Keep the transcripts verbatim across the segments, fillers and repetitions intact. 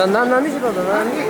Na, nani xi to, nani.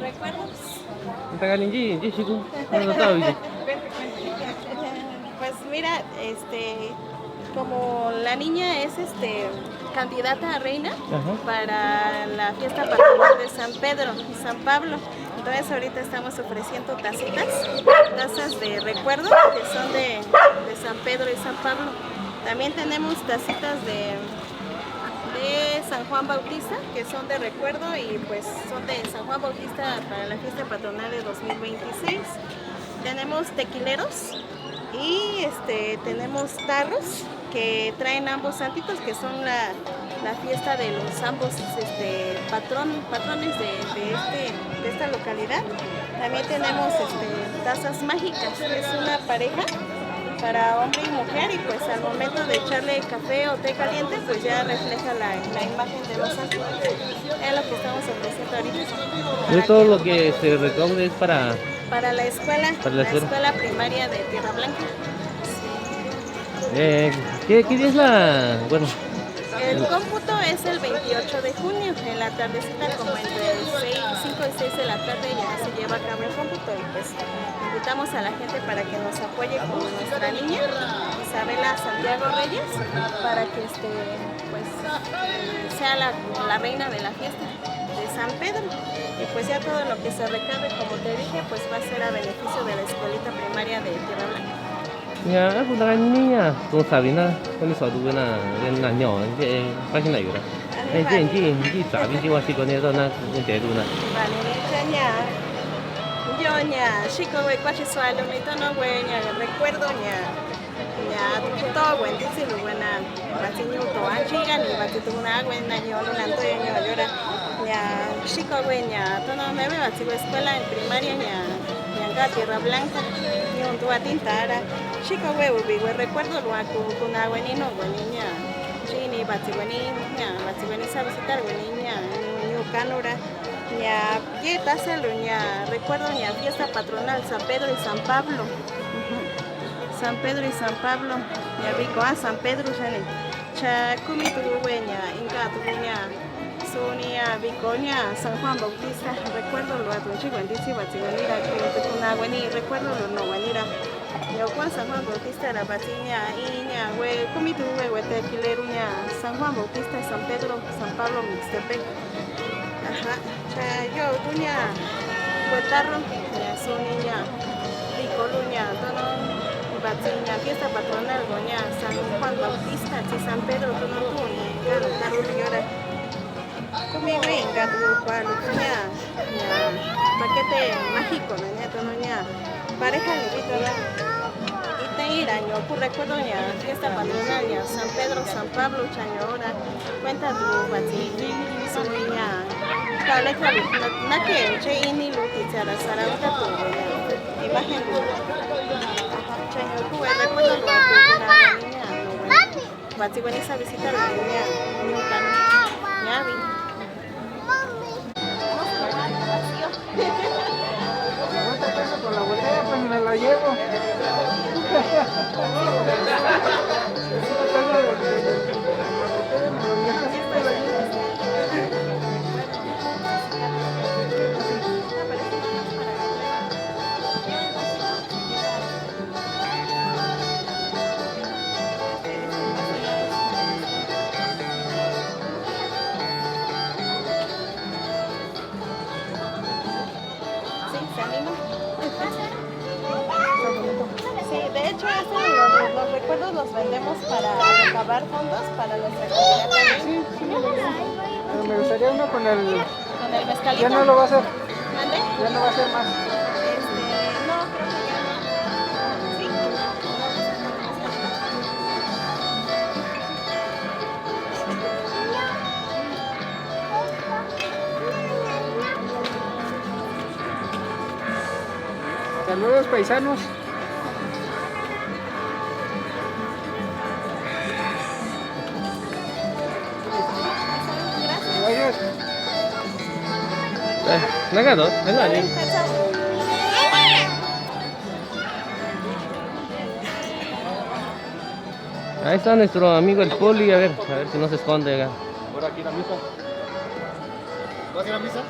Recuerdos. Pues mira, este, como la niña es, este, candidata a reina, ajá, para la fiesta patronal de San Pedro y San Pablo, entonces ahorita estamos ofreciendo tacitas, tazas de recuerdo que son de, de San Pedro y San Pablo. También tenemos tacitas de, de San Juan Bautista, que son de recuerdo y, pues, son de San Juan Bautista para la fiesta patronal de dos mil veintiséis. Tenemos tequileros y, este, tenemos tarros que traen ambos santitos, que son la, la fiesta de los ambos, este, patrón, patrones de, de este, de esta localidad. También tenemos, este, tazas mágicas, es una pareja para hombre y mujer, y, pues, al momento de echarle café o té caliente, pues ya refleja la, la imagen de los santos. Es lo que estamos ofreciendo ahorita. ¿Y todo lo que se recaude es para, para la escuela, para la escuela primaria de Tierra Blanca? Eh, ¿qué, qué día es la, bueno, el cómputo es el veintiocho de junio, en la tardecita, como entre seis, cinco y seis de la tarde, ya se lleva a cabo el cómputo, y, pues, invitamos a la gente para que nos apoye con nuestra niña, Isabela Santiago Reyes, para que, este, pues, sea la, la reina de la fiesta de San Pedro. Y, pues, ya todo lo que se recabe, como te dije, pues, va a ser a beneficio de la escuelita primaria de Tierra Blanca. Ña, a ku na ka ni ña, tong sabi na, ka ni sua tu na, na ño, je, pa si na yu ra. Je, je, je, je, sabi, je, wa si ko ni to na, je, tu na. Vale, ña, ña, yo ña, si ko we, kua si sua lu ni to no we, ña, recuerdo, ña, ña, to, we, ti si lu we na. Batsi ñu to anchi ga ni batsi tu na we na ñu lu na to yo ñu yo ra. Ña, si ko we ña, to no me we batsi we escuela en primaria ña, ña nga Tierra Blanca. Ñu tu atin tara. Si ko we ubi we recuerdo lu a ku, ku na we ni no we ni ña. Si ni batsi we ni ña, batsi we ni sa visitar we ni ña, ñu, ñu kanu ra. Ña, ye tasa lu ña, recuerdo ña fiesta patronal San Pedro y San Pablo. Ujú. San Pedro y San Pablo, ña bikoa San Pedro xani. Cha kumi tuku we ña, inka tuku ña, suni ña biko ña San Juan Bautista, recuerdo lu a tu chi we ni ti si batsi we ni ra, ku, ku na we ni, recuerdo lu no we ni ra. Ña kua San Juan Bautista ra batsi ña, i ña we, kumi tuku we, we tequilero ña, San Juan Bautista, San Pedro, San Pablo, Mixtepec. Aja, cha yo tu ña, we tarro, ña suni ña, biko lu ña, tono, batsi ña, fiesta patronal ko ña, San Juan Bautista, tsi San Pedro, tono tu ña, kanu tarro lu yora. Kumi we inka tu kua lu ña, ña, paquete mágico na ña, tono ña. Pareja ni bito na. Ita ira ño ku recuerdo ña fiesta patronal ña San Pedro, San Pablo, cha ño ra. Cuenta tu batsi. Suni ña. Kale kale. Na, na ke che ini lu ti chara sara uta tu. Imagen lu. Aja, cha ño ku recuerdo lu tu na ña. Batsi we ni sa visitar ña. Ña kan. Ña bi. Mami. Cincuenta pesos por la vuelta. La llevo. Sí, se anima. Sí, de hecho, eso, los, los recuerdos los vendemos para recabar fondos para nuestra comunidad también. Sí, sí, me gusta. Pero me gustaría uno con el... ¿Con el mezcalito? Ya no lo va a hacer. ¿Mande? Ya no va a hacer más. Este, no, creo que ya no. ¿Sí? Saludos, paisanos. Gracias. Eh, nagado, es la ley. Ahí está nuestro amigo el Poli, a ver, a ver si no se esconde acá. ¿Ahora aquí la misa? ¿Vas a ir a misa?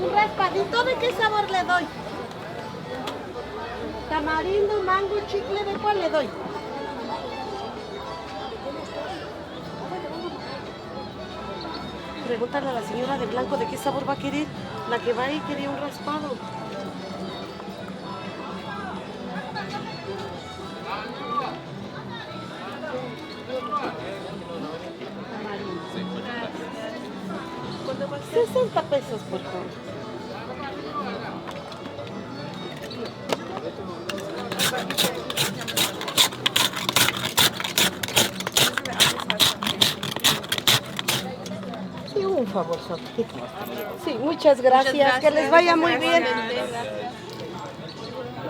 Un raspadito, ¿de qué sabor le doy? Tamarindo, mango, chicle, ¿de cuál le doy? Pregúntale a la señora de blanco de qué sabor va a querer. La que va ahí quería un raspado. Sesenta pesos, por favor. Sí, un favor, Sofía. Sí, muchas gracias. Muchas gracias. Que les vaya muy bien. Igualmente, gracias.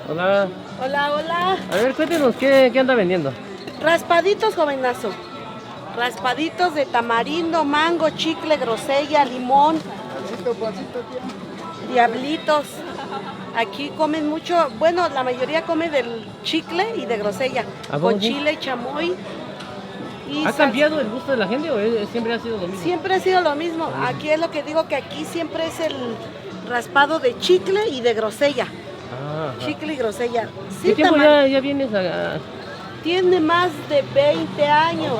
Hola. Hola, hola. A ver, cuéntenos, ¿qué, qué anda vendiendo? Raspaditos, jovenazo. Raspaditos de tamarindo, mango, chicle, grosella, limón. Pancito, pancito, tía. Diablitos. Aquí comen mucho, bueno, la mayoría come del chicle y de grosella. ¿A poco sí? Con chile, chamoy y salsa. ¿Ha cambiado el gusto de la gente o es, siempre ha sido lo mismo? Siempre ha sido lo mismo. Lo mismo. Aquí es lo que digo, que aquí siempre es el raspado de chicle y de grosella. Ah, ajá. Chicle y grosella. Sí, ¿qué tiempo ya, ya vienes a, a...? Tiene más de veinte años.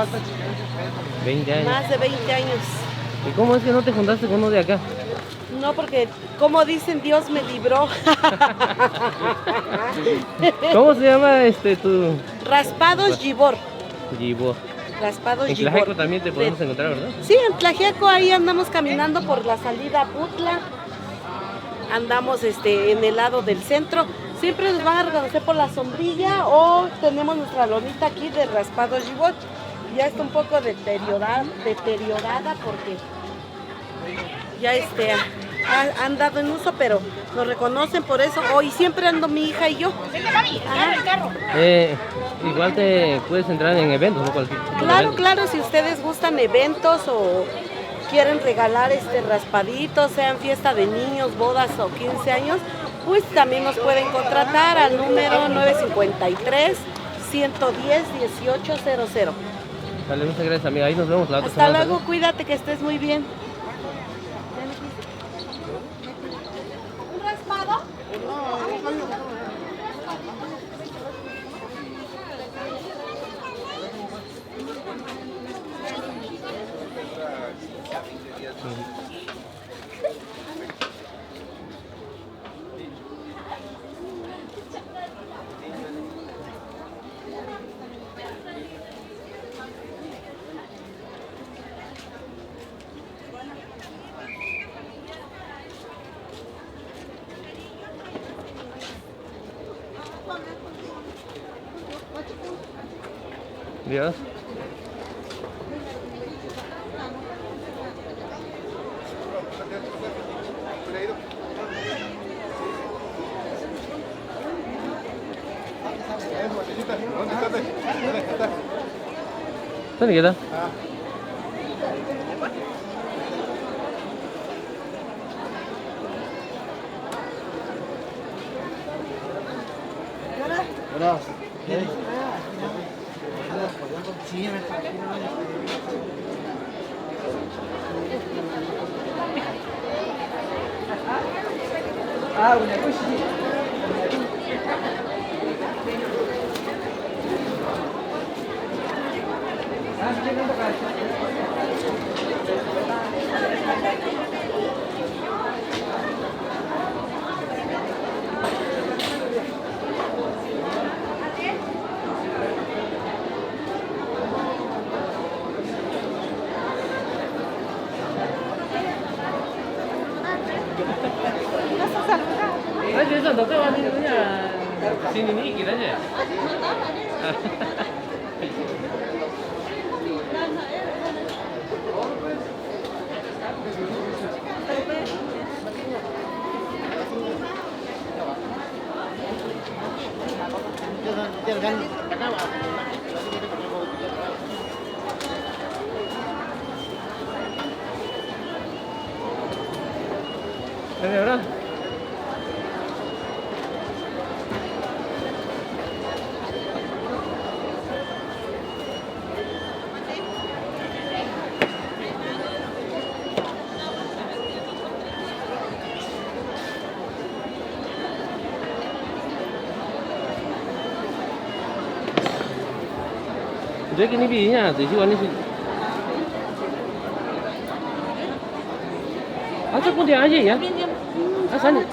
Veinte años. Más de veinte años. ¿Y cómo es que no te juntaste con uno de acá? No, porque, como dicen, Dios me libró. ¿Cómo se llama, este, tu...? Raspados Gibor. Gibor. Raspados Gibor. En Tlaxiaco también te podemos encontrar, ¿verdad? Sí, en Tlaxiaco ahí andamos caminando por la salida a Putla. Andamos, este, en el lado del centro. Siempre nos van a reconocer por la sombrilla o tenemos nuestra lonita aquí de Raspados Gibor. Ya está un poco deteriora-, deteriorada porque ya, este, ha, ha andado en uso, pero nos reconocen por eso. Oh, y siempre ando mi hija y yo. Ajá. Eh, igual te puedes entrar en eventos, ¿no? Cualquier tipo de evento. Claro, claro, si ustedes gustan eventos o quieren regalar, este, raspaditos, sean fiesta de niños, bodas o quince años, pues también nos pueden contratar al número nueve cincuenta y tres, ciento diez, dieciocho cero cero. Vale, muchas gracias, amiga. Ahí nos vemos la otra semana, ¿sale? Hasta luego, cuídate, que estés muy bien. ¿Un raspado? Dios. Saan keta? Jeki ni bi nya, te si wani si. Asa kundi aja ya. Asa ni.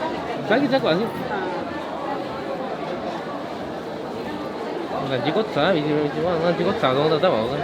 Sagi sa kuasi. Ngan jikot sa, bisi bisi wa, ngan jikot sa dong tata wa.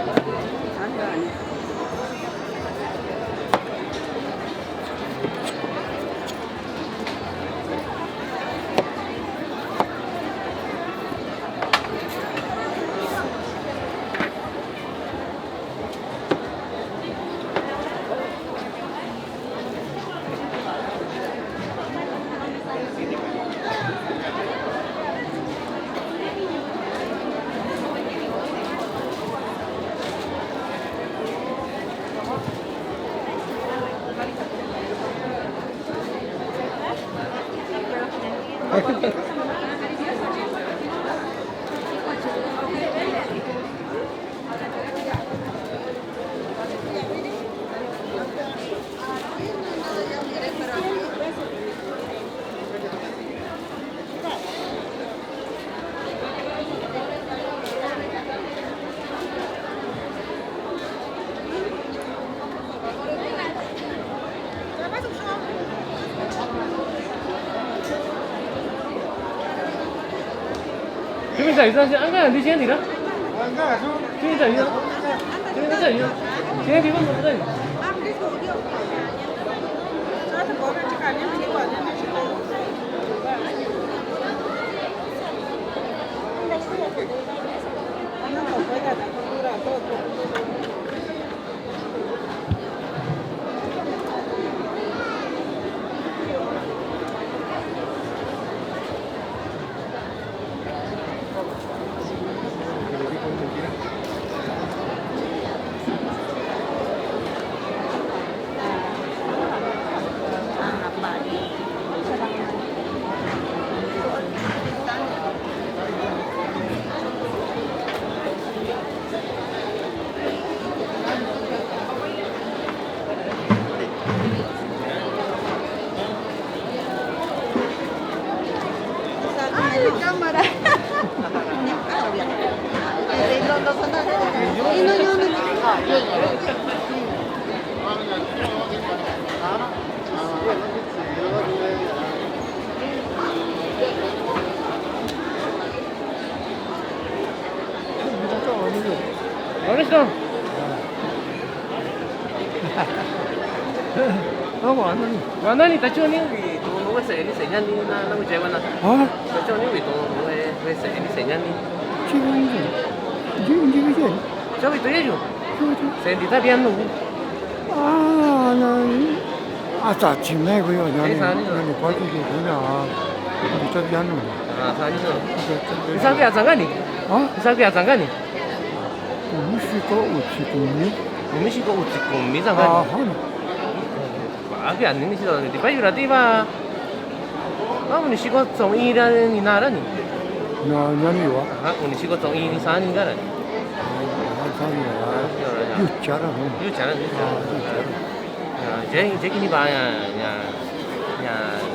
Ay, cámara. Lorenzo. Vamos, andani. Andani, tacho ni wi tonu we se ni señani na na wi jewana. Ah? Tacho ni wi tonu we we se ni señani. Chico ni se. Chico ni se. Cho wi to yeyo. Sendita dianu. Ah, na. Asa chime ko yo ya ni. Esa ni. Ni ko ti ko na. Sendita dianu. Ah, sa ni so. Sa ke asa ngani? Ni sa kuia tsanka ni? Umi siko utsi kumi. Umi siko utsi kumi tsanka ni? Aha ni. Kua'á kuia ni, ni siko ni, tipa yura tipa. A, uni siko tso iin ra ni nara ni. Na, nani wa? Aha, uni siko tso iin ni sa ni kara ni. Aha, sa ni ra. Yutsi ra ni. Yutsi ra ni. A, yutsi ra. Ya, je, je kini ba ya, ya, ya,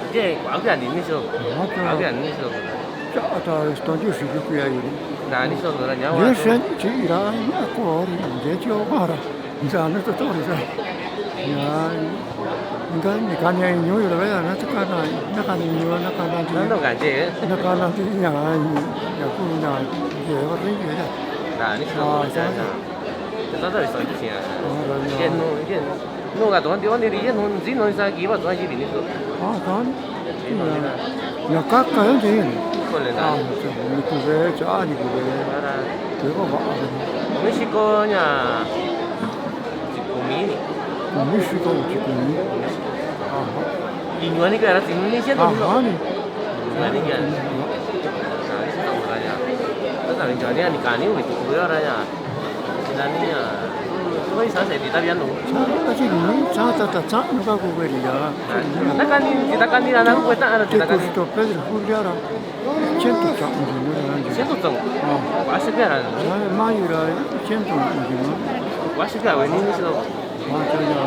je, kua'á kuia ni, ni siko. Kua'á kuia ni, ni siko. Ja, ta, sto ju si ju kuia yu ni. Na, ni siko ra, ya, wa. Ni sen, chi ra, ya, ko, ri, je, chi, o, mara. Nza na to to nza. Ya, nga ni kani a inyo yo ra ya na to kana, na kani inyo, na kana di. Na no ka je. Na kana di ya, ya ku na, je wa re ya. Na ni so. A, sa sa. Sa sa so ki ya. A, ra ya. Je no, je no ka to di on di je no, ji no sa ki wa to ji ni so. A, sa ni. Na kaka yo je. Ko le na. A, ni ku ve, ja ni ku ve. Ke ko va. Umi siko nya. Kumi ni. Kumi siko, kumi. Aha. Inyuani kara sini ni sia to. Aha ni. Inyuani kara. Sa ni sa to ra ya. Sa ni jani ani kani umi to ra ya. Sini ni ya. Umi sa sa di ta bian no. Sa ta sini, sa ta ta sa no ka ku ve ri ya. Na kani, di ta kani ra na ku ve ta ara di ta kani. Te ku si to pe ri ku ya ra. Siento tsa, mm, mm, mm. Siento tsa? A. Kua'á si kuia ra? A, ma yu ra, siento, mm, mm, mm. Kua'á si kuia, we ni ni si lo. A, tsa ya.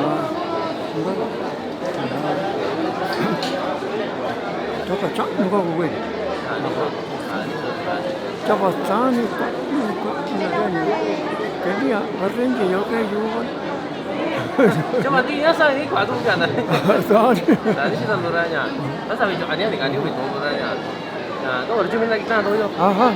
Tsa, tsa, tsa, nuka ko we. Tsa, tsa, ni ka, ni ka, ni ka, ni. Ke ni a, ka ren ke yo ke yu. Tsa, ma ti ya sa ni kua tu ka na. Sa ni. Sa ni si ta lo ra ya. Sa sa we jo, ani, ani, ani, we to lo ra ya. Aha,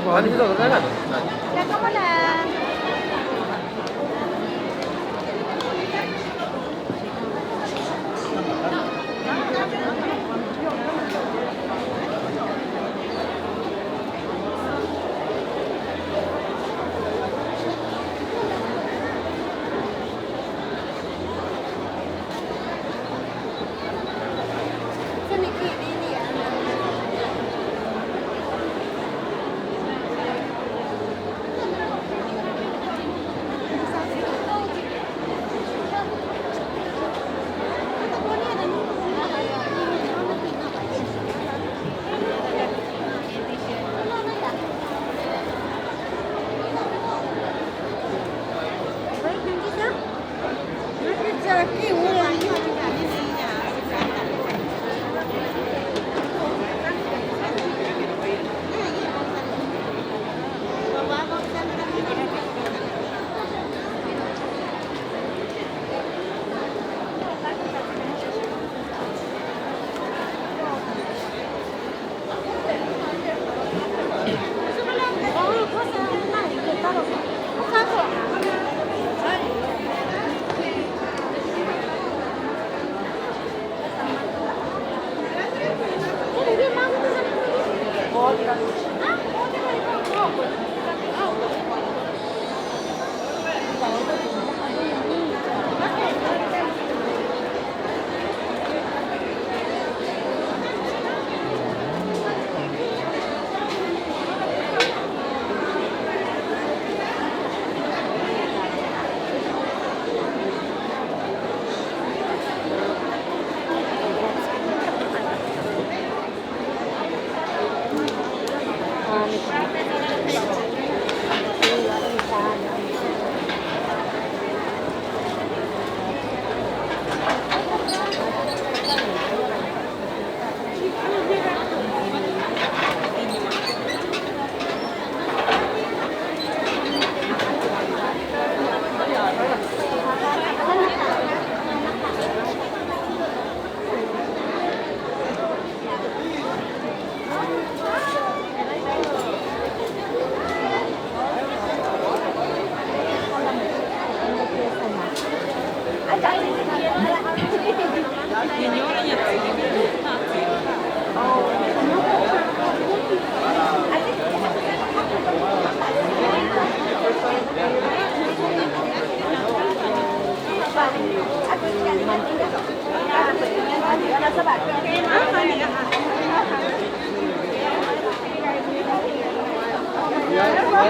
Huh?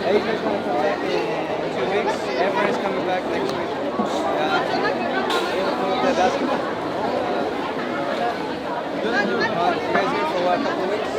Hey, you guys wanna come back in two weeks? Everyone's coming back next week. Yeah. Play basketball. Uh, you guys here for what, a couple weeks?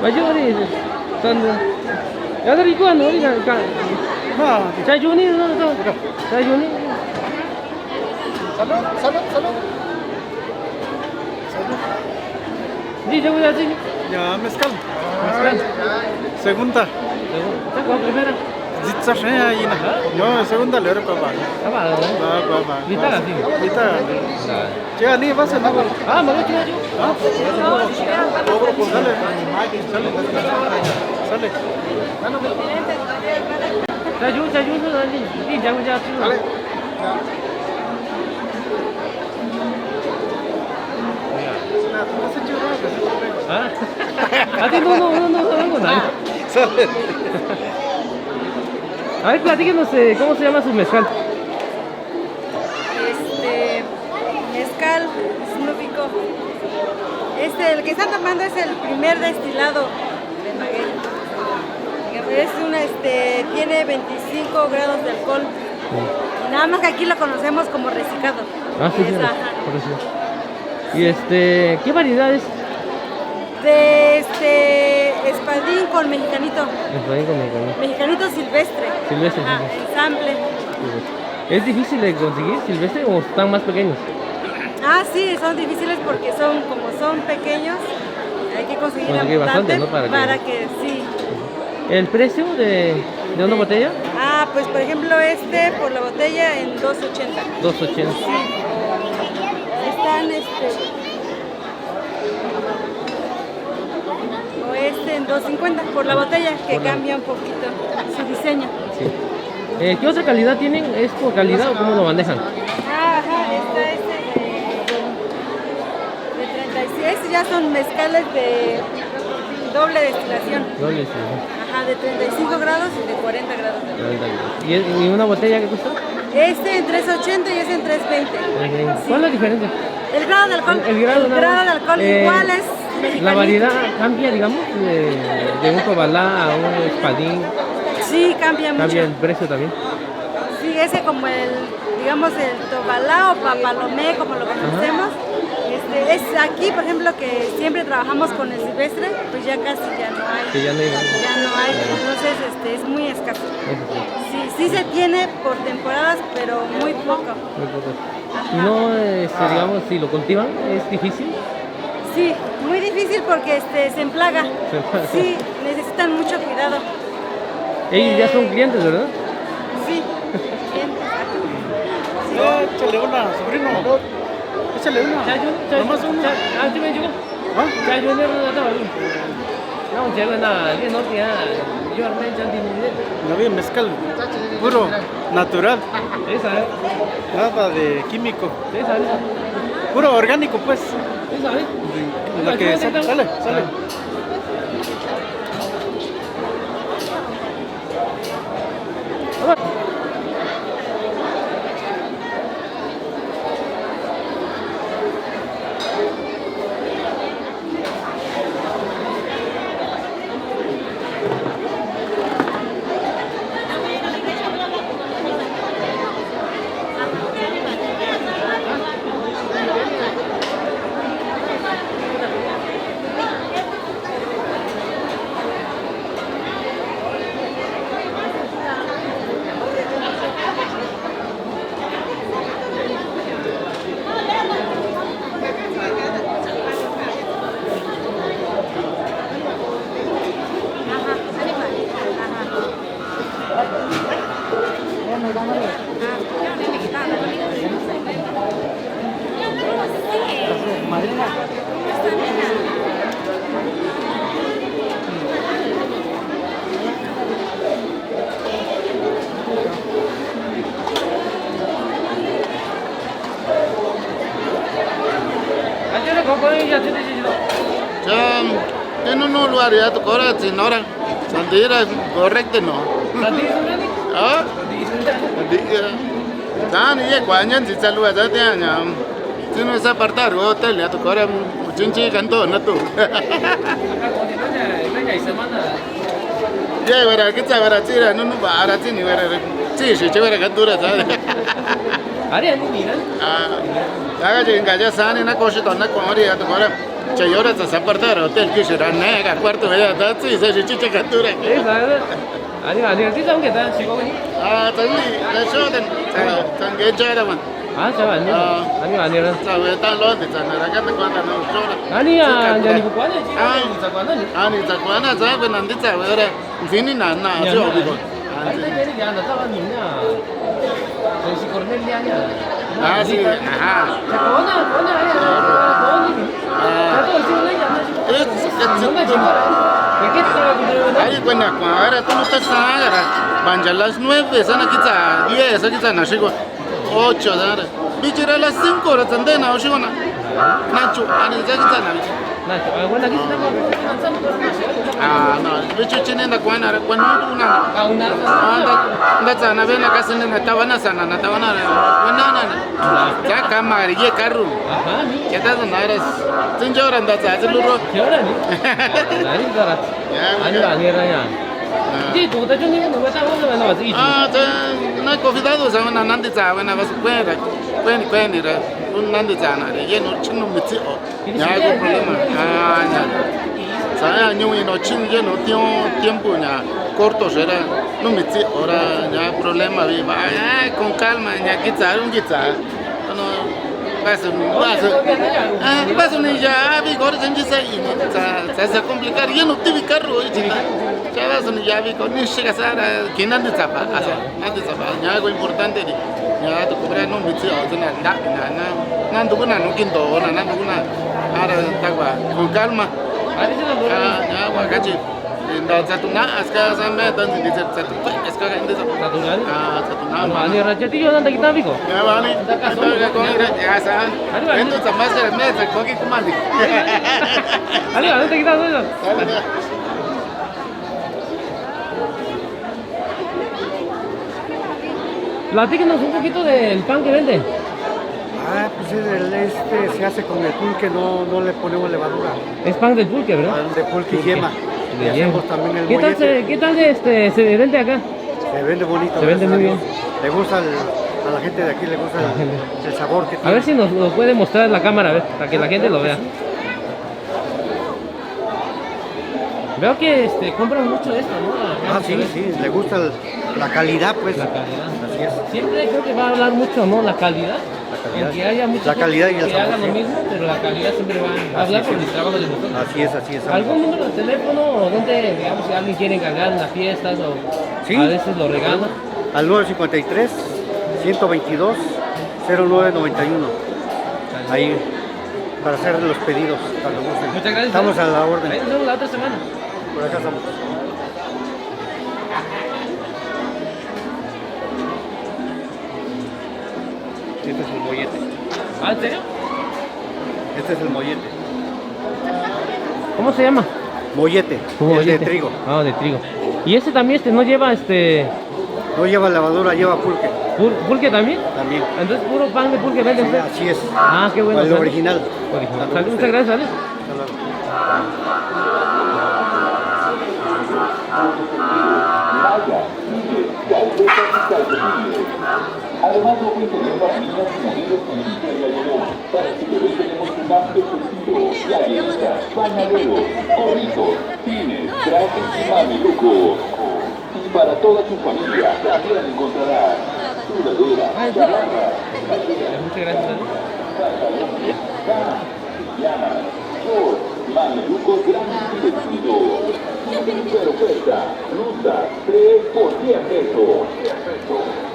Majuri, san. Ya dari kuan, ori ka, ka. Ha. Saya juni, no, no. Saya juni. Salud, salud, salud. Salud. Di, ya, ya, di. Ya, mezcal. Mezcal. Segunda. Segunda. Esta como primera. Jitsa shaya ina. No, segunda le ora papa. Papa, ¿no? Papa, papa. Vita, sí. Vita. Ya, ni vas a nada. Ah, me lo tiro yo. Ah. Sale, sale. Sale. Sayu, sayu, sayu, sayu. Sale. ¿Ah? A ti no, no, no, no, no, no. A ver, platíquenos, eh, ¿cómo se llama su mezcal? Este, mezcal Snuffy Coffee. Este, el que están tomando es el primer destilado de maguey. Es una, este, tiene veinticinco grados de alcohol. Mm. Nada más que aquí lo conocemos como recicado. Ah, sí, sí, ajá. Por eso. Y, este, ¿qué variedad es? De, este, espadín con mexicanito. Espadín con mexicanito. Mexicanito silvestre. Silvestre, ajá, sí, sí. Ensamble. Sí, sí. ¿Es difícil de conseguir silvestre o están más pequeños? Ah, sí, son difíciles porque son, como son pequeños, hay que conseguir bastante, ¿no? Para que, para que, sí. ¿El precio de, de una botella? Ah, pues, por ejemplo, este por la botella en dos ochenta. Dos ochenta. Sí. Están, este, o este en dos cincuenta por la botella, que cambia un poquito su diseño. Sí. Eh, ¿qué otra calidad tienen? ¿Es por calidad o cómo lo manejan? Ah, ajá, esta es de, de treinta y seis, ya son mezcales de doble destilación. Doble destilación. Ajá, de treinta y cinco grados y de cuarenta grados. Cuarenta grados. ¿Y, y una botella qué cuesta? Este en tres ochenta y ese en tres veinte. Tres veinte. Sí. ¿Cuál es la diferencia? El grado de alcohol. El, el grado, el grado de alcohol, eh, igual es mexicanito. ¿La variedad cambia, digamos, de, de un Tobalá a un Espadín? Sí, cambia mucho. ¿Cambia el precio también? Sí, ese como el, digamos, el Tobalá o Papalomé, como lo conocemos. Ajá. Este, es aquí, por ejemplo, que siempre trabajamos con el silvestre, pues ya casi ya no hay. Que ya no hay. Ya no hay, entonces, este, es muy escaso. Eso sí. Sí, sí se tiene por temporadas, pero muy poco. Muy poco. Ajá. Y no, este, digamos, si lo cultivan, ¿es difícil? Sí, muy difícil porque, este, se emplaga. Se emplaga. Sí, necesitan mucho cuidado. Ellos ya son clientes, ¿verdad? Sí, clientes. Sí. Eh, échale una, sobrino. Échale una. Nomás una. ¿Ah? No había mezcal, puro natural. Nada de químico. Puro orgánico, pues. Lo que sale, sale, sale. Cha, tiene un lugar ya tu kora, señora. Sandira, correcto, no. ¿Ah? Sandira. Tani ye kuañan si salua sa tiaña. Tinu sa apartar hotel ya tu kora, chinchi kanto na tu. Ye wera kitsa wera tsira nunu bara tsini wera. Tsi si che wera kantura sa. Ari ani mira. Ah. Aga je ngaja sani na koshi to na kori ya tu kora. Che yora sa apartar hotel kisi ra ne ga cuarto ya ta tsi sa si chicha kantura. Ani, ani, ani, tsi sa ke ta si ko ni. Ah, tani, ta so den. Tani ge ja ra man. Ah, sa ani. Ah. Ani, ani ra. Sa we ta lo de sa na ra ka ta kwa na no so ra. Ani, ani, ani ko kwa ni. Ah. Ani sa kwa ni. Ani sa kwa na sa we nan de sa we ra. Sini na na so bi ko. Ani. Ah, sí, ajá. Ah. Es, es, ari, bueno, ahora tú no estás ahora. Van ya las nueve, sana kitsa diez, sana kitsa na shiko. Ocho, sana. Bichira las cinco horas tandena, o shiko na. Nacho, ani ya kitsa na. Ah, no, bicho chine na kuana, kuana na. Ah, nda, nda tsana vena kasi na tabana sana, na tabana, kuana na. Ya kamari ye karu. Kita naras. Sinjora nda tsa luro. Ani, ani ra ya. Ah, ta, na convidado sa na nandi tsa, na vas kuena, kuena, kuena ra. Un nandi tsa na, ye no chinu mitsi o. Ningún problema. Ah, ya. Sa ya, ningún, no, chin, ya no, tiempo, tiempo, ya, corto será. No mitsi ora, ya, problema, viva. Ah, con calma, ya, kitsa, un kitsa. No, vas, vas. Ah, vas, ni ya, vi, corto, ya, kitsa, y, sa, sa, sa complicar, ya no te vi carro, y, ya, vas, ni ya, vi, con, ni llega a ser, ah, que nadie sepa, o sea. Nandi tsapa, ña ko importante di. Ña tu cobra no mitsi o na nda na na. Nando kuna no kindo na nando kuna. Ara takua con calma. Ah, ña wa kachi. Nda tsatuna aska sa me tan di tsatu. Aska ka indi tsatu. Tsatuna. Ah, tsatuna. Ani ra chati yo nanda kita biko. Ya bani. Kita ka kong ira ya sa. Ento tsamaska me sa koki kumandi. Ani, ani kita. Platíquenos un poquito del pan que vende. Ah, pues el, este se hace con el pulque, no, no le ponemos levadura. Es pan del pulque, ¿verdad? Pan de pulque y yema. Y hacemos también el mollete. ¿Qué tal se, qué tal se, este, se vende acá? Se vende bonito, gracias a Dios. Se vende muy bien. Le gusta el, a la gente de aquí, le gusta el, el sabor que tiene. A ver si nos lo puede mostrar la cámara, a ver, para que la gente lo vea. Claro que sí. Veo que, este, compran mucho esto, ¿no? Ah, sí, sí, le gusta el, la calidad, pues. La calidad. Así es. Siempre creo que va a hablar mucho, ¿no? La calidad. La calidad. Aunque haya mucha gente que haga lo mismo, pero la calidad siempre va a hablar por el trabajo de nosotros. Así es, así es. ¿Algún número de teléfono o dónde, digamos, si alguien quiere encargar en las fiestas o a veces lo regala? Sí. Al nueve cincuenta y tres, ciento veintidós, cero nueve noventa y uno. Ahí. Para hacer los pedidos cuando gusten. Muchas gracias. Estamos a la orden. Ahí nos vemos la otra semana. Por acá estamos. Este es el mollete. ¿Ah, en serio? Este es el mollete. ¿Cómo se llama? Mollete, el de trigo. Ah, de trigo. Y ese también, este, no lleva, este, No lleva levadura, lleva pulque. ¿Pul-, pulque también? También. Entonces, puro pan de pulque vende usted. Sí, así es. Ah, qué bueno. El original. Original. Salud, muchas gracias, salud. Hasta luego. Malla, Milla, calcetas y calcetines. Además, ropa interior para niñas y mujeres con licra y algodón. Para tu bebé tenemos un amplio surtido, galletas, pañaleros, gorritos, pines, trajes y mamelucos. Y para toda tu familia también encontrarás sudadera, chamarra, pantalones, pantalones, pijamas, shorts, mamelucos grandes y vestidos. Super oferta, blusas, tres por cien pesos.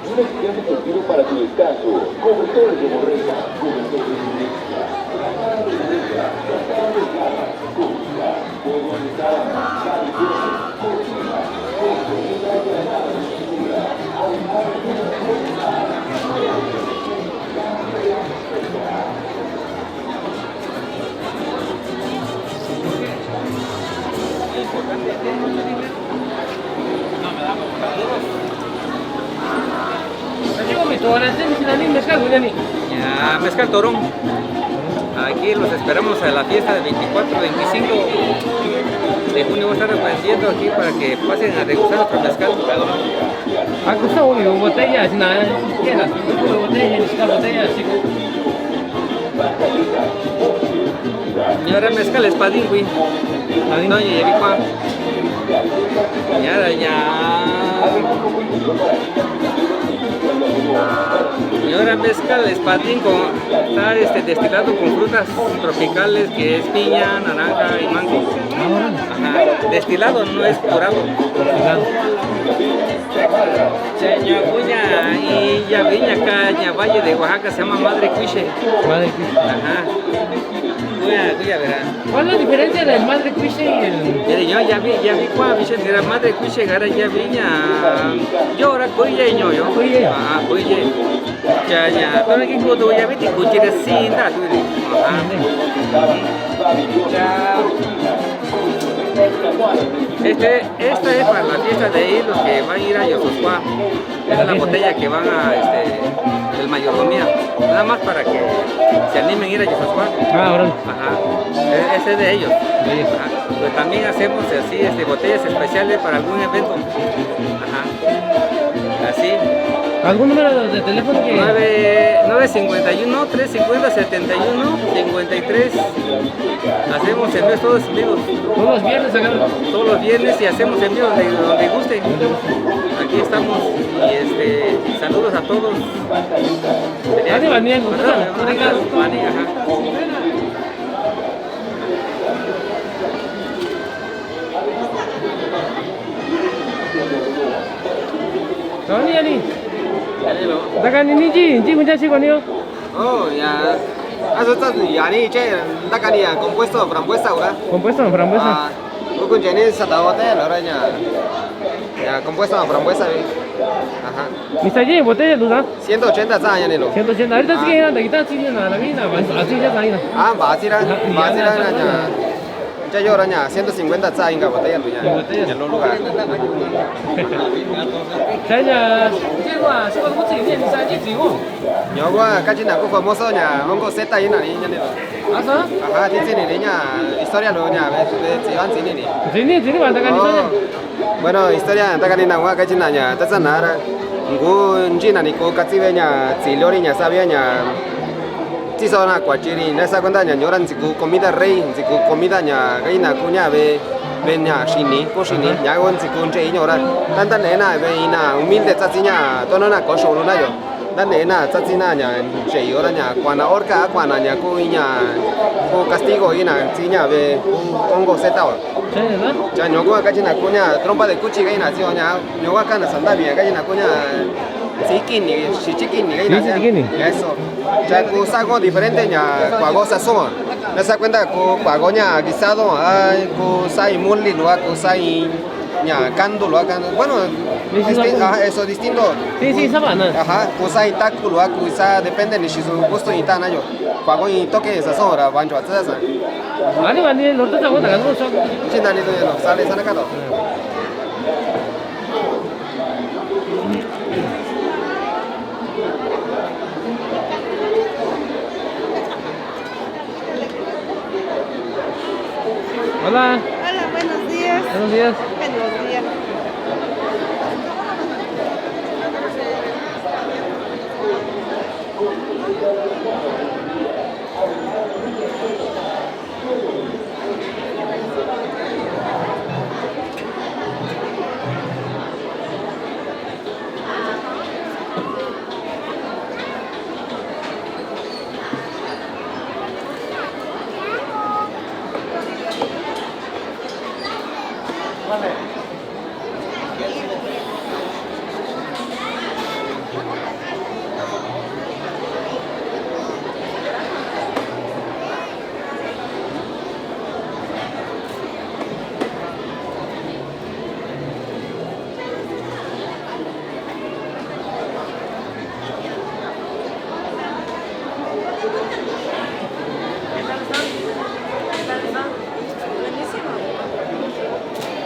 Y un elegante surtido para tu descanso, cobertores de borrega, cobertores de mezcla, sábanas de borrega, sábanas de cama, cobijas, juegos de sábana, balcones, cortinas, cortinas de almohada y pintura, además de muchas cosas más. Ya, mezcal Torón. Aquí los esperamos a la fiesta del veinticuatro, veinticinco de junio. Vamos a estar vendiendo aquí para que pasen a degustar nuestro mezcal. Aquí está una botella, es una, ¿qué era? Una botella, es una botella, sí. Ñora mezcal Espadín, güey. Espadín. No, ya vi cuál. Ñora, ya. Ñora mezcal Espadín con, está, este, destilado con frutas tropicales, que es piña, naranja y mango. Ah, órale. Ajá. Destilado, no es curado. Destilado. Ña, ña, ña, y ya vine acá, ña Valle de Oaxaca, se llama Madre Cuiche. Madre Cuiche. Ajá. Cuya, cuya, verá. ¿Cuál es la diferencia del Madre Cuiche y el...? Mire, yo ya vi, ya vi cuál, dice, mira, Madre Cuiche, gara ya vi, ña, yo ahora cuye, ño, yo. Cuye. Ajá, cuye. Ya, ya, todo el que pudo, ya vi, te cuchillo, sí, da, tú, ajá. Ya. Este, esta es para la fiesta de ahí, los que van a ir a Yososcuá. Esa es la botella que van a, este, el mayordomía. Nada más para que se animen a ir a Yososcuá. Ah, órale. Ajá. E-, ese es de ellos. De ellos. Ajá. Pues también hacemos así, este, botellas especiales para algún evento. Ajá. Así. ¿Algún número de teléfono que...? Nueve, nueve cincuenta y uno, tres cincuenta, setenta y uno, cincuenta y tres. Hacemos envíos todos, amigos. ¿Todos los viernes acá? Todos los viernes y hacemos envíos donde, donde guste. Aquí estamos. Y, este, saludos a todos. Adi bani, adi bani, ajá. Toni ani. Dakani ni ji, ji kunja si koni o. Oh, ya. Aso ta yani che, dakani ya compuesto frambuesa ura. Compuesto frambuesa. Ah, buku jeni satawa te lora ña. Ya, compuesto frambuesa. Ajá. Misaye, botella duda. Ciento ochenta sa ya ni lo. Ciento ochenta. Ahorita sigue dando, aquí está, sí, no, la mina, así ya está ahí, ¿no? Ah, va a tirar, va a tirar, ya. Ya yo ahora ya, ciento cincuenta sa inga botella tu ya. Botella. Ya lo lugar. Ya, ya. Ñowa, kachi na ku famoso ya, ongo seta ina ni ya ni lo. Asa? Ajá, ti tini ni ya, historia lo ya, ve, ve, si van tini ni. Tini, tini van ta kani sa ya. Bueno, historia ta kani na wa kachi na ña, ta sa nara. Ngu nchi na ni ko katsi ve ña, tsi lori ña, sabia ña. Tsi so na kua chiri, na sa cuenta ña, ñora ntsiku comida rey, ntsiku comida ña, kachi na ku ña ve, ve ña xini, ko xini, ña ko ntsiku nche ñora. Tanta ne na ve ina, humilde tsatsi ña, tono na ko sholo na yo. Nane na tsatsi na ña, che yora ña, kuana orca, kuana ña, ku iña, ku castigo ina, tsi ña ve, ku ongo seta wa. Cha ñoku kachi na ku ña, trompa de kuchi ka ina, tsi o ña, ñoku kana sanda mi kachi na ku ña, tsi kini, shichi kini ka ina, tsi kini. Eso. Cha ku sago diferente ña, kuago saso. Na sa cuenta ku kuago ña guisado, ay, ku sai muli lua, ku sai ña, caldo lua, caldo. Bueno, disti-, ajá, eso, distinto. Sí, sí, sabana. Ajá, ku sai taco lua, ku sa, depende ni si su gusto i ta na yo. Kuago i toque sa so ra, bancho, sa sa. Ani, ani, lo ta sa, sa, sa. Chin, ani, to, no, sale, sale, kato. Hola. Hola, buenos días. Buenos días. Buenos días.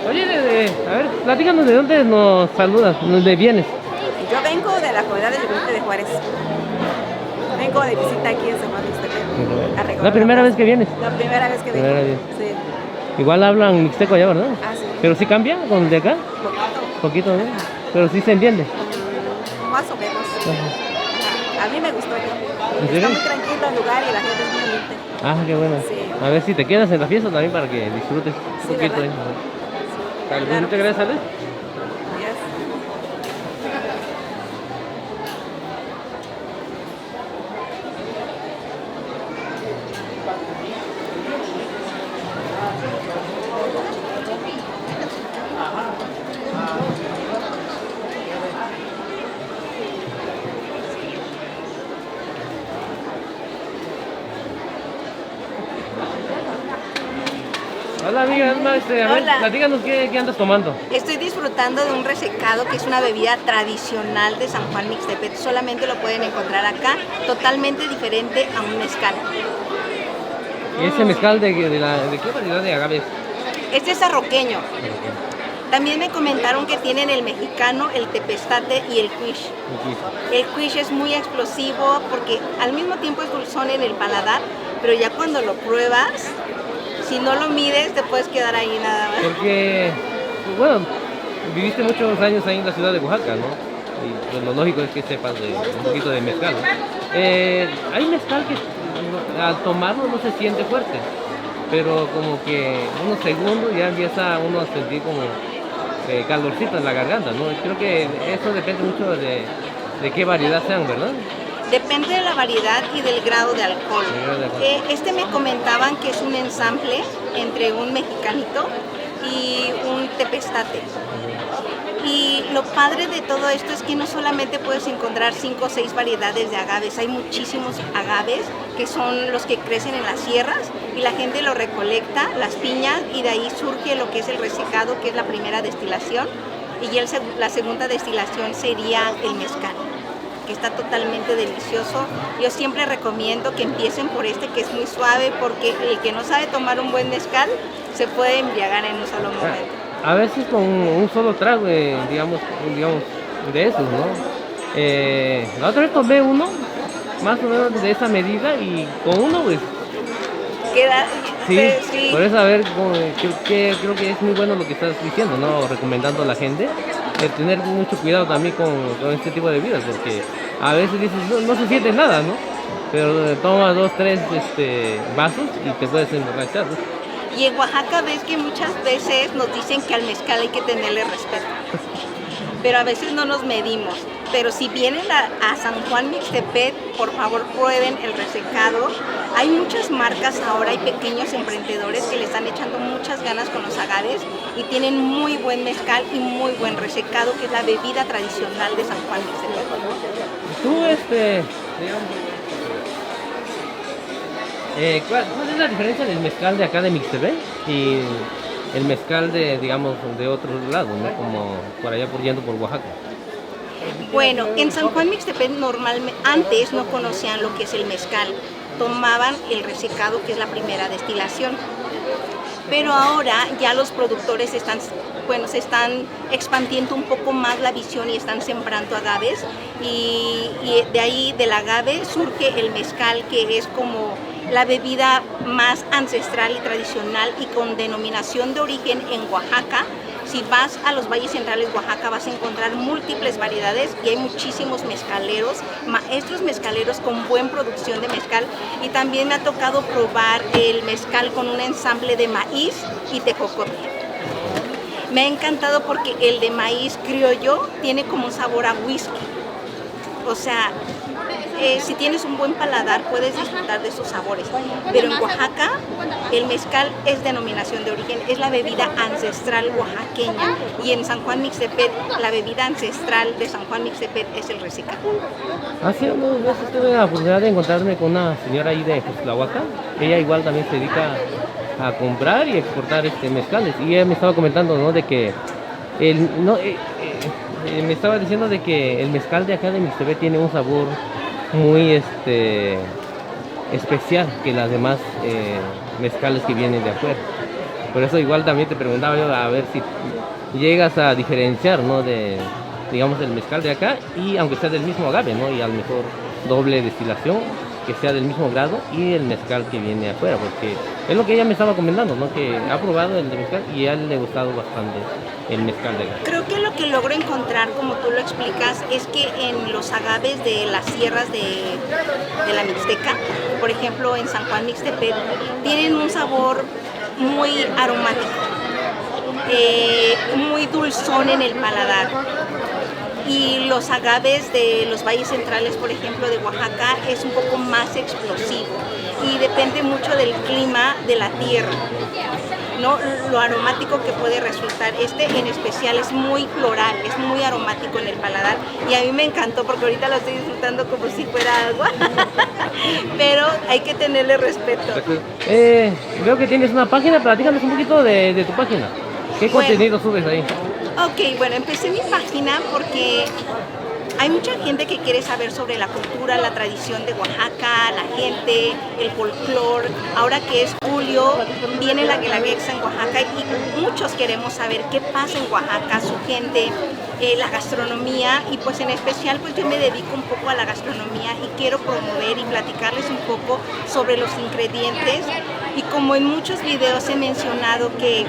Oye, de, de, a ver, platícanos de dónde nos saludas, de dónde vienes. Yo vengo de la comunidad de Yucatán de Juárez. Vengo de visita aquí en San Juan Mixtepec. ¿La primera vez que vienes? La primera vez que vengo. Primera vez. Sí. Igual hablan mixteco allá, ¿verdad? Ah, sí. Pero sí cambia con el de acá. Poquito. Poquito, ¿no? Ajá. Pero sí se entiende. Mm, más o menos. Ajá. Ajá. A mí me gustó aquí. ¿En serio? Está muy tranquilo el lugar y la gente es muy humilde. Ah, qué bueno. Sí. A ver si te quedas en la fiesta también para que disfrutes un poquito, ¿verdad? Sí, ¿eh? Ajá. Dale, pues, muchas gracias, ¿eh? Gracias. Hola, amiga, es más, este, a ver, hola, platícanos qué, qué andas tomando. Estoy disfrutando de un resecado, que es una bebida tradicional de San Juan Mixtepec. Solamente lo pueden encontrar acá, totalmente diferente a un mezcal. ¿Y ese mezcal de, de la, de qué variedad de agave es? Este es arroqueño. Arroqueño. También me comentaron que tienen el mexicano, el tepeztate y el kuish. El kuish. El kuish es muy explosivo porque al mismo tiempo es dulzón en el paladar, pero ya cuando lo pruebas, si no lo mides, te puedes quedar ahí nada más. Porque, bueno, viviste muchos años ahí en la ciudad de Oaxaca, ¿no? Y, pues, lo lógico es que sepas de, un poquito de mezcal, ¿no? Eh, hay mezcal que al tomarlo no se siente fuerte, pero como que unos segundos ya empieza uno a sentir como, eh, calorcito en la garganta, ¿no? Creo que eso depende mucho de, de qué variedad sean, ¿verdad? Depende de la variedad y del grado de alcohol. Del grado de alcohol. Eh, este me comentaban que es un ensamble entre un mexicanito y un tepeztate. Y lo padre de todo esto es que no solamente puedes encontrar cinco o seis variedades de agaves, hay muchísimos agaves que son los que crecen en las sierras y la gente lo recolecta, las piña, y de ahí surge lo que es el resecado, que es la primera destilación, y el seg-, la segunda destilación sería el mezcal, que está totalmente delicioso. Yo siempre recomiendo que empiecen por este, que es muy suave, porque el que no sabe tomar un buen mezcal se puede embriagar en un solo momento. A veces con un solo trago, eh, digamos, digamos, de esos, ¿no? Eh, la otra vez tomé uno, más o menos de esa medida, y con uno, pues, queda, sí, sí. Por eso, a ver, como, creo que, creo que es muy bueno lo que estás diciendo, ¿no? Recomendando a la gente de tener mucho cuidado también con, con este tipo de bebidas, porque a veces dices, "No, no se siente nada", ¿no? Pero, eh, tomas dos, tres, este, vasos y te puedes emborrachar, ¿no? Y en Oaxaca ves que muchas veces nos dicen que al mezcal hay que tenerle respeto, pero a veces no nos medimos. Pero si vienen a, a San Juan Mixtepec, por favor, prueben el resecado. Hay muchas marcas ahora, hay pequeños emprendedores que le están echando muchas ganas con los agaves y tienen muy buen mezcal y muy buen resecado, que es la bebida tradicional de San Juan Mixtepec. Tú, este, digamos, eh, ¿cuál, cuál es la diferencia del mezcal de acá de Mixtepec y el mezcal de, digamos, de otro lado, ¿no? Como por allá por, yendo por Oaxaca. Bueno, en San Juan Mixtepec normalme-, antes no conocían lo que es el mezcal, tomaban el resecado, que es la primera destilación. Pero ahora ya los productores están, bueno, se están expandiendo un poco más la visión y están sembrando agaves. Y, y de ahí, del agave, surge el mezcal, que es como la bebida más ancestral y tradicional y con denominación de origen en Oaxaca. Si vas a los valles centrales de Oaxaca, vas a encontrar múltiples variedades y hay muchísimos mezcaleros, maestros mezcaleros con buen producción de mezcal. Y también me ha tocado probar el mezcal con un ensamble de maíz y tejocote. Me ha encantado porque el de maíz criollo tiene como un sabor a whisky. O sea, eh, si tienes un buen paladar, puedes disfrutar de esos sabores. Pero en Oaxaca, el mezcal es denominación de origen, es la bebida ancestral oaxaqueña. Y en San Juan Mixtepec, la bebida ancestral de San Juan Mixtepec es el resecado. Hace unos meses tuve la oportunidad de encontrarme con una señora ahí de Jojutlahuacán. Ella igual también se dedica a comprar y exportar, este, mezcales. Y ella me estaba comentando, ¿no? De que el, no, eh, eh, eh, me estaba diciendo de que el mezcal de acá de Mixtepec tiene un sabor muy, este, especial que las demás, eh, mezcales que vienen de afuera. Por eso igual también te preguntaba yo a ver si llegas a diferenciar, ¿no? De, digamos, el mezcal de acá y aunque sea del mismo agave, ¿no? Y a lo mejor doble destilación, que sea del mismo grado, y el mezcal que viene afuera, porque es lo que ella me estaba comentando, ¿no? Que ha probado el de mezcal y a él le ha gustado bastante el mezcal de acá. Creo que lo que logro encontrar, como tú lo explicas, es que en los agaves de las sierras de, de la Mixteca, por ejemplo, en San Juan Mixtepec, tienen un sabor muy aromático, eh, muy dulzón en el paladar. Y los agaves de los valles centrales, por ejemplo, de Oaxaca, es un poco más explosivo y depende mucho del clima de la tierra, ¿no? Lo aromático que puede resultar. Este en especial es muy floral, es muy aromático en el paladar y a mí me encantó porque ahorita lo estoy disfrutando como si fuera agua, pero hay que tenerle respeto. Eh, veo que tienes una página, platícanos un poquito de, de tu página. ¿Qué Bueno. contenido subes ahí? Ok, bueno, empecé mi página porque hay mucha gente que quiere saber sobre la cultura, la tradición de Oaxaca, la gente, el folclor. Ahora que es julio, viene la Guelaguetza en Oaxaca y muchos queremos saber qué pasa en Oaxaca, su gente, eh, la gastronomía y pues en especial pues yo me dedico un poco a la gastronomía y quiero promover y platicarles un poco sobre los ingredientes. Y como en muchos videos he mencionado que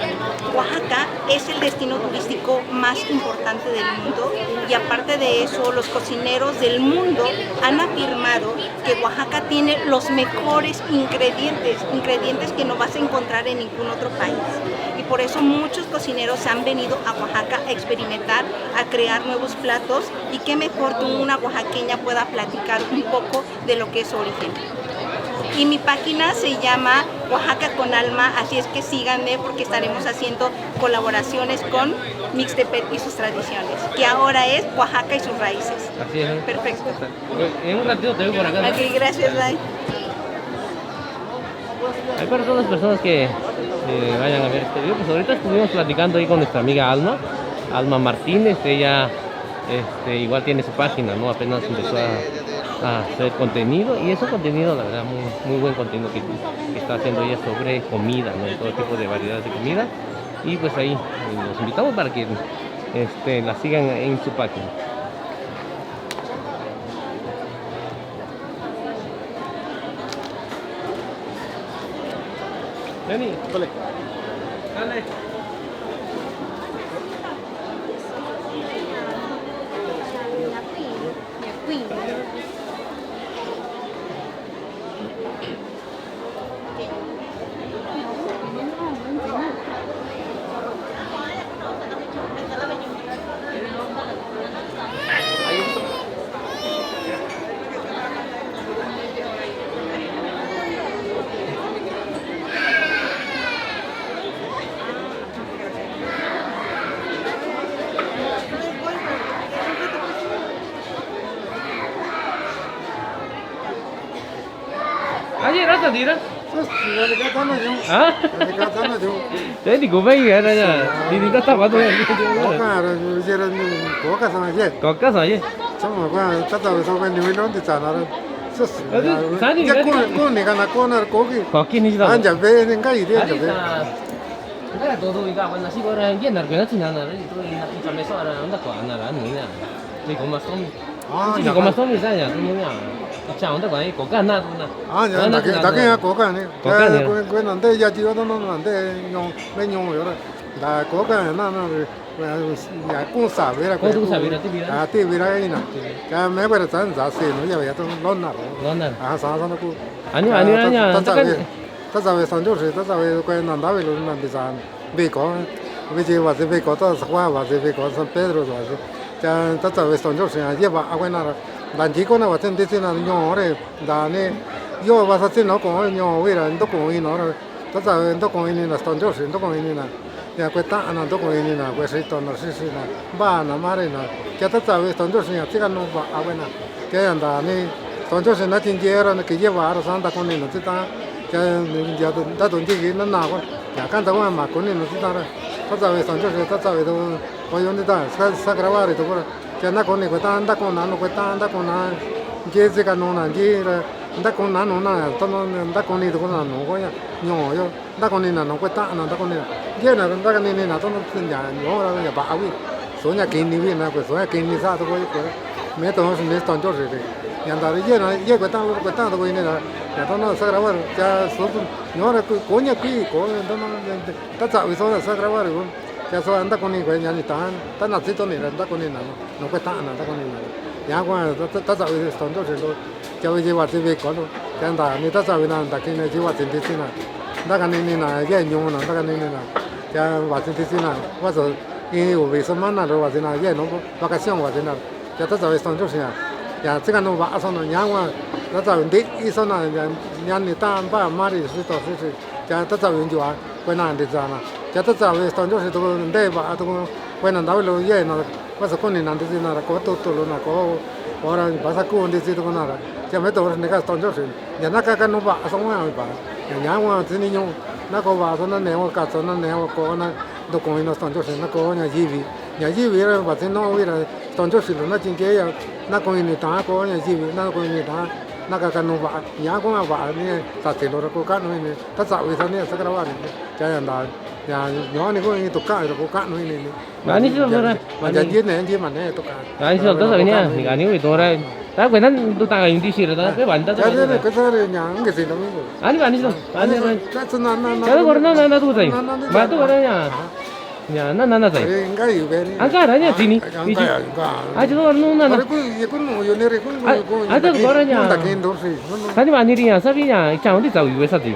Oaxaca es el destino turístico más importante del mundo y aparte de eso los cocineros del mundo han afirmado que Oaxaca tiene los mejores ingredientes, ingredientes que no vas a encontrar en ningún otro país. Y por eso muchos cocineros se han venido a Oaxaca a experimentar, a crear nuevos platos y qué mejor que una oaxaqueña pueda platicar un poco de lo que es su origen. Y mi página se llama Oaxaca con Alma, así es que síganme porque estaremos haciendo colaboraciones con Mixtepec y sus tradiciones, que ahora es Oaxaca y sus raíces. Así es. Perfecto. En un ratito te veo por acá, ¿no? Ok, gracias, bye. Hay para todas las personas que eh, vayan a ver este video. Pues ahorita estuvimos platicando ahí con nuestra amiga Alma, Alma Martínez. Ella este, igual tiene su página, ¿no? Apenas empezó a, a hacer contenido y es un contenido, la verdad, muy, muy buen contenido que, que está haciendo ella sobre comida, ¿no? Y todo tipo de variedades de comida. Y pues ahí eh, los invitamos para que este, la sigan en su página. Dani. Dale. Dale. Ayer hasta dirá. ¿Ah? Teni kubai ya na ya. Ni ni tata ba to ya. Koka ra, yera ni koka sa ye. Koka sa ye. Sama kwa tata ba sa kwa ni wilo ni tsana ra. Sus. Sani ya ko ko ni kana ko na koki. Koki ni jida. Anja be ni ngai de anja be. Ngai todo ika ba na si ko ra ye na ko na tsina na. Ito ina ika me so ara anda ko ana ra ni na. Ni ko mas tomi. Ah, ya. Ko mas tomi sa ya, tomi ya. Icha onda ko ai ko ka na to na. Ah, ya, da ke da ke ya ko ka ni. Ko ka ni. Ko ko na de ya ti wa no na de nyo me nyo yo ra. Da ko ka na na ya ko sa vera ko. Ko sa vera ti vera. Ah, ti vera ina. Ka me vera tan za se no ya ya to lo na ro. Lo na. Ah, sa sa no ko. Ani ani ani. Ta sa ve. Ta sa ve San Jose, ta sa ve ko na da ve lo na de sa. Viko, viji vasi viko, ta sakwa vasi viko, San Pedro vasi. Ta ta ta ve San Jose, ye va a wena ra. Dan ji ko na va ten disi na nyo re, dan ni, yo va sa si no ko nyo wi ra, ndo ko i no ra. Ta ta ve ndo ko i ni na San Jose, ndo ko i ni na. Ya kue ta na ndo ko i ni na, kue si to na si si na. Ba na ma re na. Ya ta ta ve San Jose, ya si ka no va a wena. Ke anda ni toncho si na chinje ra na ke ye va ra sa nda koni na tsi ta. Ke ya ta to nji ki na na ko. Ya ka nda ko ma koni na tsi ta ra. Ta tsa ve toncho si ta tsa ve to ko yo ni ta sa sa gra va ri to ko ra. Ke nda koni ko ta nda ko na no ko ta nda ko na. Nji tsi ka no na nji ra. Nda ko na no na to no nda koni to ko na no ko ya. Nyo yo. Nda koni na no kue ta na nda koni na. Ye na nda koni ni na to no ya nyo ra ya ba wi. So nya kini wi na kue so nya kini sa to ko ko. Me to no si me toncho si de. Ña nda ri yena yekueta̱x, kueta̱x to ko ini ra, ña ta na sagrabar, ya so ñora ko ña kui ko ta tsavi so na sagrabar ko, ya so nda ko ni ko ña ni ta, ta na tsi to ni ra nda ko ni na, no kueta̱x na nda ko ni na. Ya ko ta tsavi Eston Nyoxi lo, ya ve yi vatsi ve ko lo, ya nda ni ta tsavi na nda ki ni yi vatsi ntisi na, nda ka ni ni na ye ñu na, nda ka ni ni na, ya vatsi ntisi na, vaso i uvi semana lo vatsi na ye no vacación vatsi na. Ya ta tsavi Eston Nyoxi ya, ya tsika nu vaso na ña ngua, ta tsavi nti iso na, ya ni ta nva mari si to si si, ya ta tsavi nchua, kuena nti tsa na, ya ta tsavi Eston Nyoxi to nte va to, kuena nda lo ye na, vaso kuni na ntisi na ra ko tutu lo na ko, ora vaso ku ntisi to na ra, ya me to ni ka Eston Nyoxi, ya na ka ka nu vaso ngua va, ya ña ngua tsi ni ñu, na ko vaso na ne ngua ka so na ne ngua ko na, nto ko ina Eston Nyoxi na ko ña yivi, ña yivi ra vatsi no ui ra, Eston Nyoxi lo na chinke ya, na ko ini ta ko ña yivi, na ko ini ta, na ka ka nu va, ña ko va ni, sa tsi lo ra ko ka nu ini, ta tsavi sa ni sagrabar ni, ya ya nda, ya ño ni ko ini to ka ra ko ka nu ini ni. Vani so ra. Vani so ra, ta sa vini a, ni ka ni ui to ra. Ta kuena to ta ka yu ntisi ra, ta kuena ta sa vini. Ani vani so, ani vani. Ta sa na na na. Ta kuena na na to sa. Ma to kuena ya. Ya, na, na, na, sa. Anka ra, ya, tini. Anka, anka. A, yo, no, na, na. A, yo, kora, ya. Tani ba ni ri, ya, sabi, ya, icha, undi, sa, uyu, sa, ti.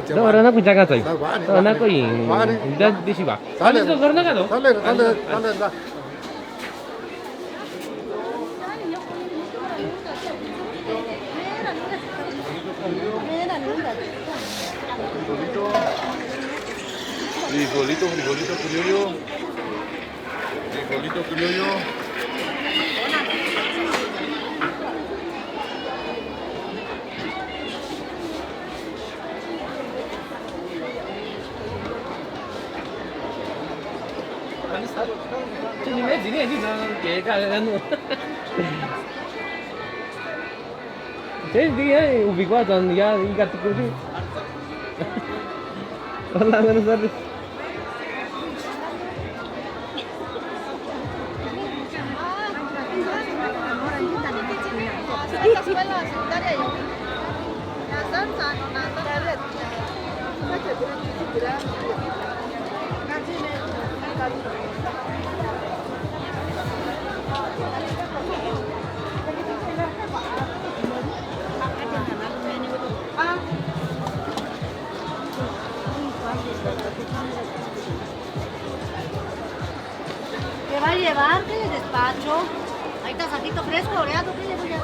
Do, ora, na, ku, jaga, sa. Do, na, ku, i. Da, di, si, ba. Sale. Sale, sale, sale, sale. Frijolito, frijolito criollo. Frijolito criollo. Che, di, eh, ubico a Don, ya, i gatu kusi. Hola, buenas tardes. ¿Qué va a llevar? ¿Qué le despacho? Ahí está, saquito fresco, oreado, ¿qué le voy a dar?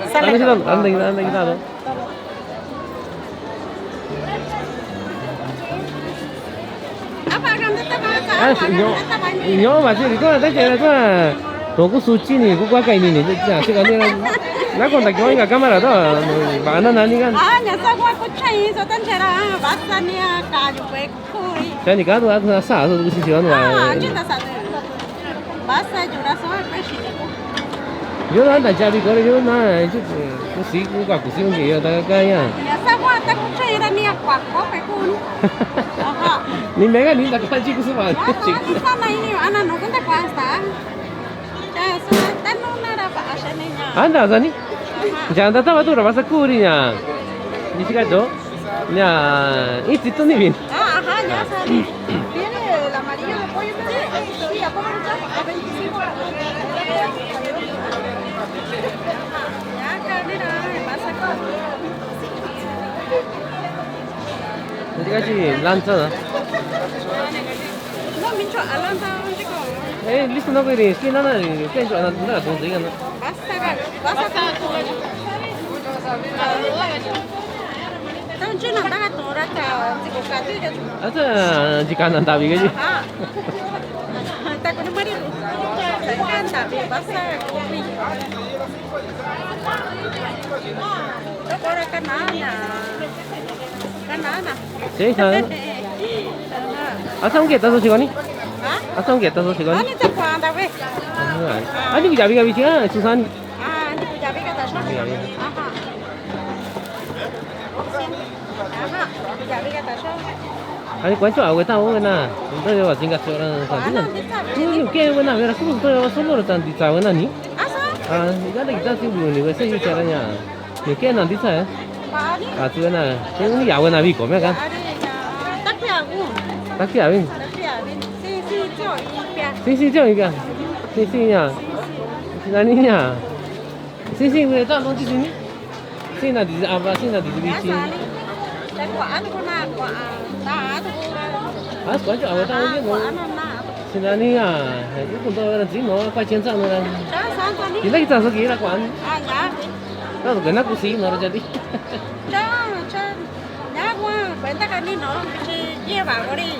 Anda kita, anda kita, anda kita, no. Ah, ñoba chi, riko ta chera ta. Toku suchi ni, ku kua kai ni ni, ta si kani na. Na konta kio inga kamara ta, ba na nani kan. Ah, ña sa kua kucha i, so tan chera, basa ni a, ka ju kue kui. Sa ni ka tu, a sa, so tu si si wan wa. Ah, anchi ta sa. Basa ju ra so, kue si. Yo na da chavi kore yo na, yo kusi, kuka kusi unge yo da kaya. Ya sa kwa ta kucha ira ni akwa ko pe kun. Aha. Ni mega ni da kachi kusi ma. Ya sa ni sa na ini ana no kunda kwa sta. Ya sa ta no na ra ba asha ni ya. Anda sa ni. Aha. Ya anda ta ba tu ra ba sa kuri ya. Ni si ka do. Ya, y si tu ni bin. Ah, ajá, ya sale. Tiene el amarillo de pollo, ¿no? Sí, ya, ¿cómo se llama? A veinticinco. Ya, carne, no, me pasa con. Ni ka si lanza na. No, mincho, a lanza, un chico. Eh, listo, no, pero es que nada, que yo, nada, nada, ¿dónde llegan? Basta, basta. Ata, jika nanda bi gaji. Ah. Ata, kuni mari. Jika nanda bi, basa, kopi. Tokora kanana. Kanana. Sí, sabe. Asa un keta so sigoni. Ah? Asa un keta so sigoni. Ani ta kwanda we. Ani kujabi gabi chiga, Susan. Ah, ani kujabi gata so. Kujabi. Aha. Ani kuancho awe ta awe na. Nto yo wa singa sora sa. Ni ke we na vera su to yo solo ta ndi sa we na ni. Asa. Ah, ya de kita si bu ni we se yu chara ya. Ni ke na ndi sa. Ah, tu na. Ke ni ya we na bi ko me ka. Taki awe. Taki awe. Si si jo ipia. Si si jo ipia. Si si ya. Si na ni ya. Si si we ta no si ni. Sina di aba, sina di bichi. As kwa jo awa ta ni no. Sina ni ya, yu kun to ra jin no, kwa chen sa no ra. Ila kita so kira kwa. Ta to kena kusi no ra jadi. Cha, cha. Nya kwa, kwenta kani no, bichi ye ba kori.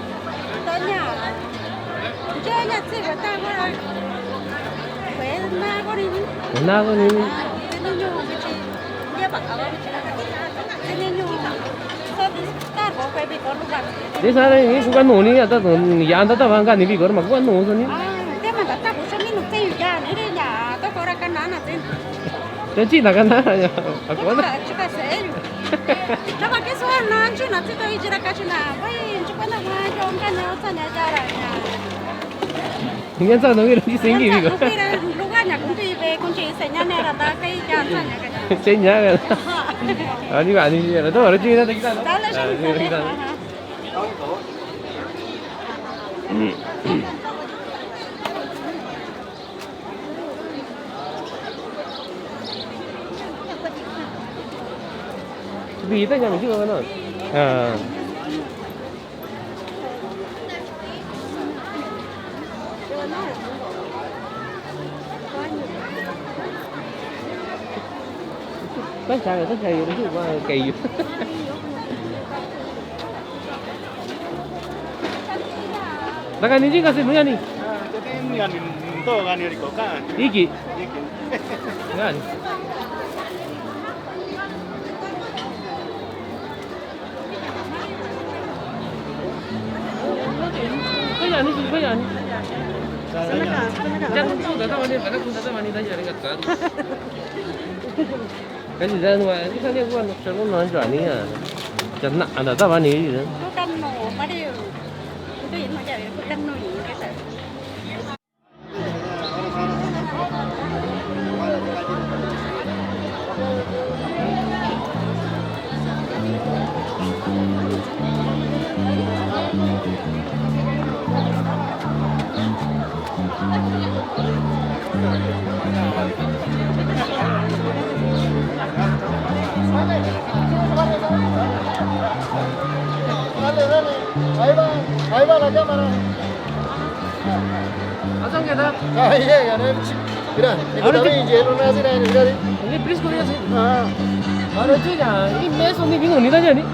Tonya. Bichi nya tsi kwenta kora. Kwenta kori. Kwenta kori. Tini nyu bichi. Ye ba kora bichi. Tini nyu. So this car ko kwe bi koro ba. Ye sare ni kuka no ni ya ta to ya ta ta bang kani bi koro ma kuka no so ni. Ah, te ma ta ta kuso ni no te yu ya ni re ya. To kora kanana te. Te chi na kanana ya. Akona. Chika se yu. Nava ke suwa na nchu na tito ijira kachina. Bai nchu kwenda mwa jonga na usa na jara na. Ngen sa no gira ji sengi bi ko. Ngen sa no gira luga nya kunchi be kunchi senya ne ra da kai ja sa nya ka. Senya ka. Ani ba ani ra to ra ji na da kita. Dale, dale. Bi ta nyam ji ba na. Ha. Ba cha ba cha yu yu ba kai yu. Naka ni jinga si nuyani. Ah, jadi nuyani to gani riko ka. Iki. Iki. Gani. Kayani si kayani. Jangan tu dah tahu ni, pada pun dah tahu ni dah jadi kata. Kasi dan wa, kasi dan wa nak cakap nak jual ni ya. Jangan ada tahu ni. Bukan no, mari. Itu ini aja, bukan no ini kata. Dale, dale. Ahí va, ahí va la cámara. Asan keta? Ah, iya, iya, ada. Mira, ini ahora tadi jelo nasi na ini tadi. Ini please koriya sih. Ah. Ahora itu ya, ini mes ini bingung nih tadi nih.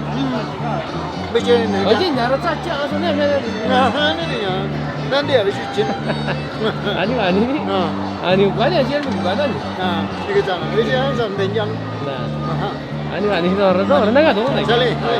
Bicara ini. Aja nyara caca asal nih. Nah, ini dia. Nanti habis izin. Ani, ani. Ah. Ani, bukan aja bukan ani. Ah, ini kita. Ini yang sama dengan. Nah. Aha. Ani, ani, orang tu, orang nggak tahu lagi. Sale, sale.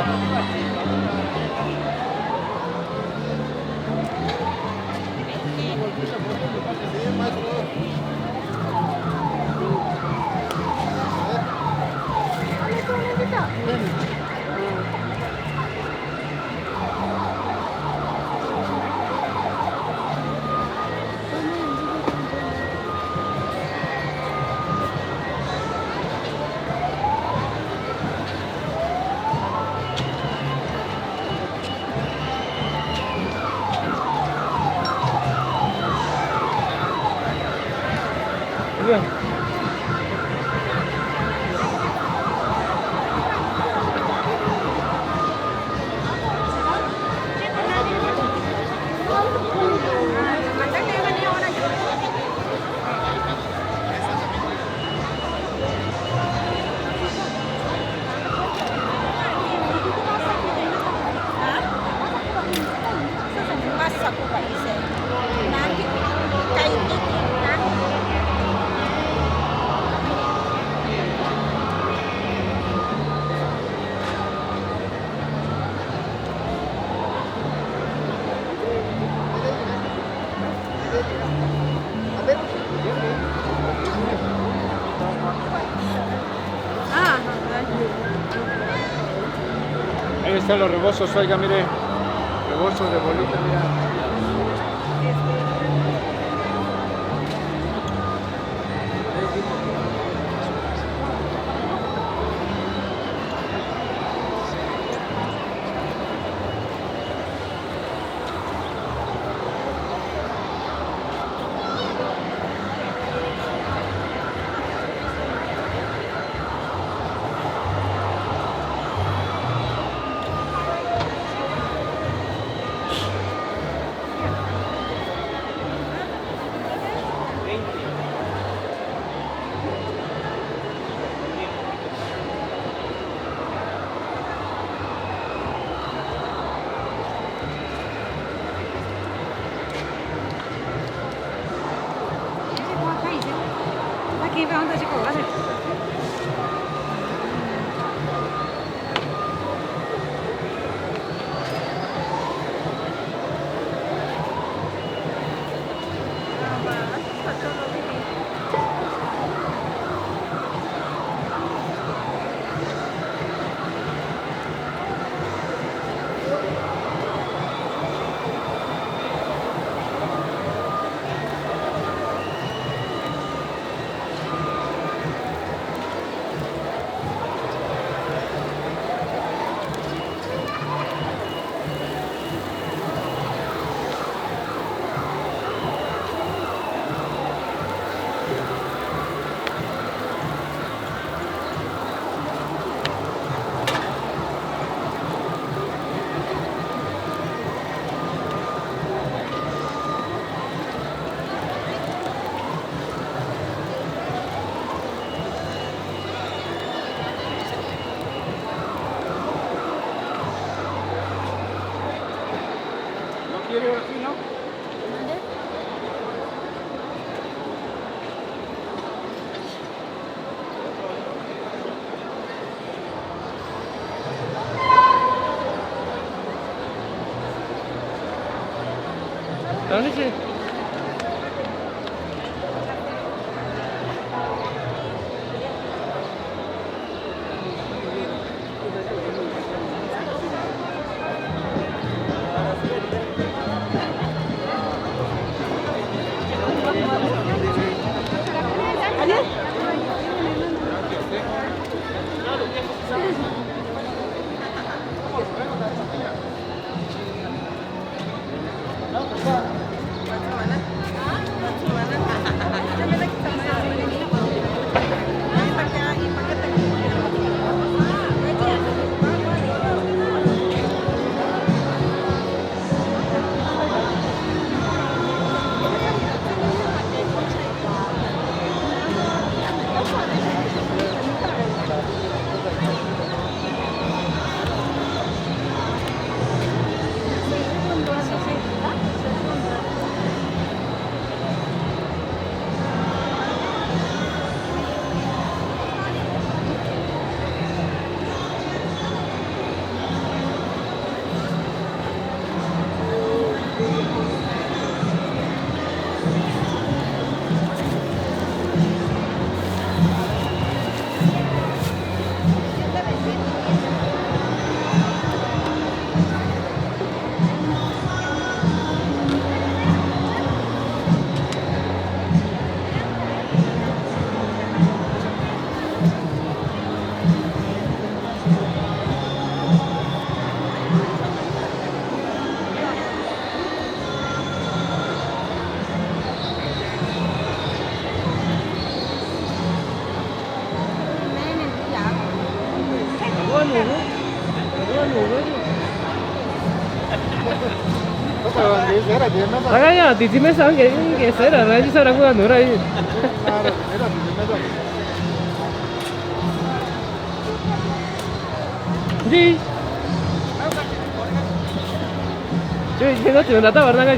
Ahí están los rebozos, oiga, mire. Rebozos de bolita, mira. Agaya, titi me sang ke, ke sera, raji sera ku anura i. Ji. Ji, ji, no, ji, no, ta warna ka.